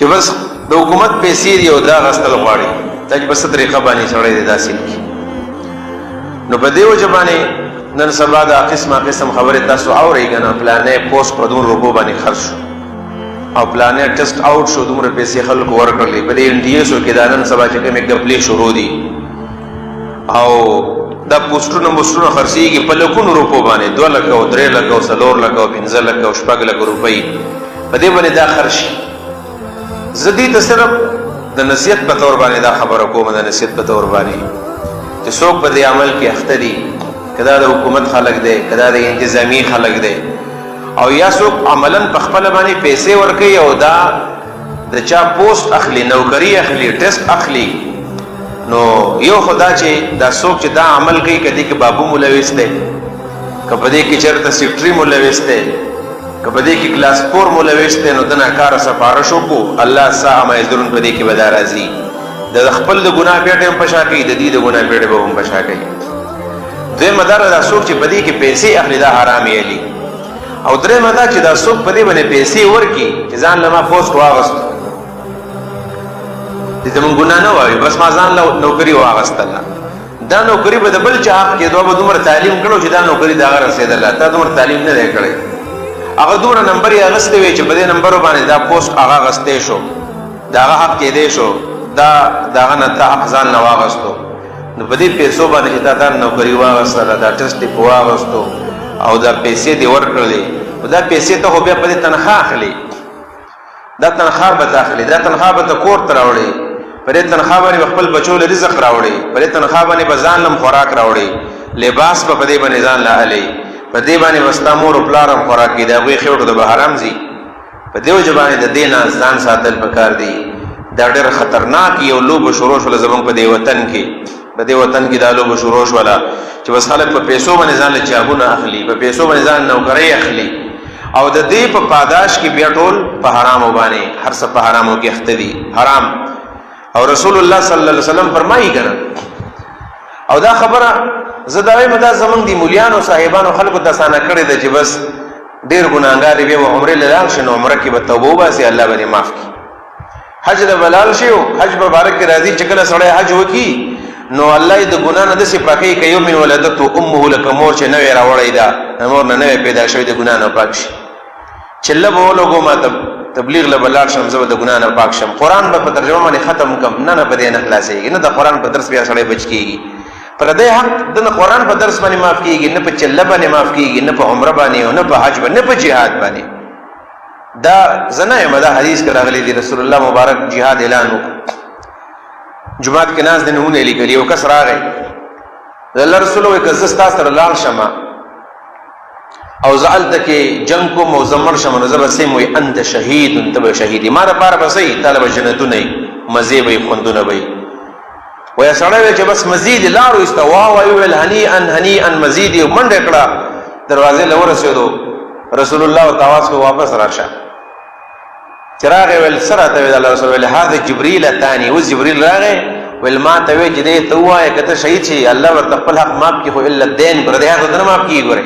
چې بس د حکومت پیسې دی او دا غستل غواړي، دا چې په څه طریقه باندې سړی دی داسې لیکي. نو په دې وجه باندې نن سبا دا قسمه قسم خبرې تاسو اورئ که نه، پلانې پوسټ په دومره روپو باندې خرڅ شو او پلانې ټسټ آوټ شو، دومره پیسې خلکو ورکړلې. په دې ان ټي ایسو کې دا نن سبا چې کومې ګپلې شروع دي او دا پوسټونه موسټونه خرڅېږي په لکونو روپو باندې، 2 لکه او 3 لکه او 4 لکه او 5 لکه او 6 لکه روپۍ په دې باندې دا خرڅ شي. زه دې ته صرف د نصیحت په تور باندې دا خبره کوم، د نصیحت په تور باندې چې څوک په دې عمل کې اخته دي، که دا د حکومت خلک دی، که دا د انتظامی خلک دی، او یا څوک عملا په خپله باندې پیسې ورکوي او دا د چا پوسټ اخلي، نوکري اخلي، ټیسټ اخلي، نو یو خدا چې دا څوک چې دا عمل کوي، که دې کې بابو ملوث دی، که په دې کې چېرته سیکټري ملوث دی، که په دې کې کلاس 4 ملوث دی، نو د ناکاره سفارش وکړو. الله ساء ما یزرون. په دې کې به دا راځي، د خپل د ګناه پیټه هم په شا کوي، د دې د ګناه پیټه به هم په شا کوي. دویمه دا دا څوک چې په دې کې پیسې اخلي، دا حرام یې دي. او درېیمه دا چې دا څوک په دې باندې پیسې ورکړي چې ځان له ما پوسټ واغست، دې ته مونږ ګناه نه وایو، بس ما ځان له نوکري واغستله، دا نوکري به د بل چا حق کېدو، به دومره تعلیم کړو چې دا نوکري د هغه رسېدله، تا دومره تعلیم نه دی کړی، هغه دومره نمبر یې اخیستی وی چې په دې نمبرو باندې دا پوسټ هغه اخیستی شو، د هغه حق کېدی شو، دا د هغه نه تا حق ځان نه واغستو. نو په دې پیسو باندې چې تا دا نوکري واغستله، دا ټسټ دې په واغستو او دا پیسې دې ورکړلې، نو دا پیسې ته خو بیا په دې تنخوا اخلې، دا تنخوا به ته اخلې، دا تنخوا به ته کور ته راوړې، په دې تنخوا باندې به خپل بچو له رزق راوړې، په دې تنخوا باندې به ځان له خوراک راوړې، لباس به په دې باندې ځان له الې، په دې باندې به ستا مور او پلار هم خوراک کوي، د هغوی خېټو ته به حرام ځي. په دې وجه باندې د دې نه ځان ساتل پکار دي. دا ډېر خطرناک یو لوبه شروع شوله زمونږ په دې وطن کې. په دې وطن کې دا لوبه شروع شوله چې بس خلک په پیسو باندې ځان له چابونه اخلي، په پیسو باندې ځان نوکرۍ اخلي، او د دې په پاداش کې بیا ټول په حرامو باندې، هر څه په حرامو کې اخته دي، حرام. او رسول الله صلی الله علیه وسلم فرمایي کنه، او دا خبره زه دا وایم، دا زمونږ دی مولیانو صاحبانو خلکو ته اسانه کړې ده چې بس ډېر ګناهګار دی، بیا به عمرې له لاړ شي، نو عمره کې به توبه وباسي، الله به دې معاف کړي. حج له به لاړ شي، حج په باره کې راځي چې کله سړی حج وکړي نو الله یې د ګناه نه داسې پاکوي که یوم ولدته امه، لکه مور چې نوې راوړی ده، د مور نه نوې پیدا شوی، د ګناه نه پاک شي. چله به ولګوم، تبلیغ له به لاړ شم، زه به د ګناه نه پاک شم، قرآن به په ترجمه باندې ختم کم. نه نه، په دې نه خلاصېږي. نه د قرآن په درس بیا سړی بچ کېږي، پردی حق د نه قرآن په درس باندې معاف کېږي، نه په چله باندې معاف کېږي، نه په عمره باندې، او نه په حج باندې، نه په جهاد باندې. دا زه نه یم، دا حدیث کې راغلی دی. رسول الله مبارک جهاد اعلان وکړ، جومات کې ناست دی، نومونه یې لیکلي. یو کس راغی، د الله رسول وایي که زه ستا سره لاړ شم او زه هلته کې جنګ کوم او زه مړ شم، نو زه به څه یم؟ وایي انت شهید، ته به شهید یې، ما دپاره به څه یې؟ تا له به جنتونه وي، مزې به وي، خوندونه به وي. وایي سړی وایي چې بس مزې دي، لار وایسته، وا وایي ویل هنیئا هنیئا، مزې دي، منډه کړه، دروازې له ورسېدو، رسول الله ورته اواز کړو واپس راشه. چې راغی ویل څه راته ویل؟ الله رسول ویل هذا جبریل اتانی، اوس جبریل راغی، ویل ما ته ویل چې دی ته ووایه که ته شهید شې الله ورته خپل حق معاف کړي، خو الا الدین، پردی حق ورته نه معاف کېږي. ګورئ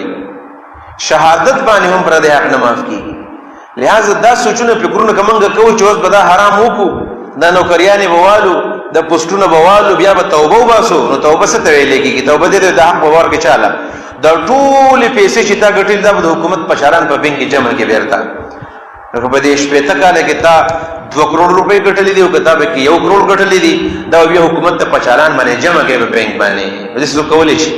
شهادت باندې هم پردی حق نه معاف کېږي. لہذا دا سوچونه فکرونه که موږ کوو چې اوس به دا حرام وکړو، دا نوکریانې به والو، د پوسټونه به والو، بیا به توبه وباسو، نو توبه څه ته ویل کېږي؟ توبه دې د حق په ور کې چاله دا ټولې پیسې چې تا ګټلې، دا به د حکومت په شران په بینک کې جمع کې بیرته. نو په دې 60 کاله کې تا 2 کروڑ روپۍ ګټلې دي او که تا به کې 1 کروڑ ګټلې دي، دا بیا حکومت ته په چالان باندې جمع کوي، په بینک باندې. داسې څوک کولی شي؟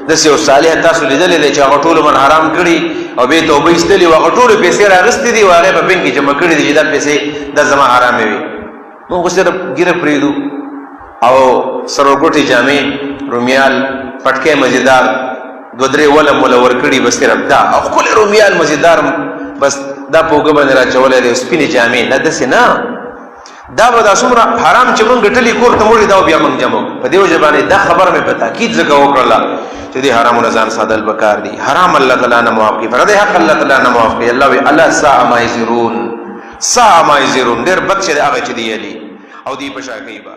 داسې یو صالح تاسو لیدلی دی چې هغه ټول عمر حرام کړي او بیا توبه ایستلې او هغه ټولې پیسې راغستې دي او هغه په بینک کې جمع کړي دي چې دا پیسې دا زما حرامې وي؟ موږ خو صرف ږیره پرېږدو او سروګوټې جامې، رومیال، پټکی مزیدار، دوه درې وله موله ورکړي، بس صرف دا او ښکلی رومیال مزیدار، بس دا په اوږه باندې راچولی دی، سپینې جامې. نه، داسې نه. دا به دا څومره حرام چې مونږ ګټلي کور ته موړي، دا بیا مونږ جمع. په دې وجه باندې دا خبره مې په تاکید ځکه وکړله چې دې حرامونه ځان ساتل پکار دي. حرام الله تعالی نه معاف کړي، پردی حق الله تعالی نه معاف کړي. الله وی الله ساء ما یزرون، ساء ما یزرون، ډېر بد شی دی هغه چې دی یلي او دی په شا کوي به.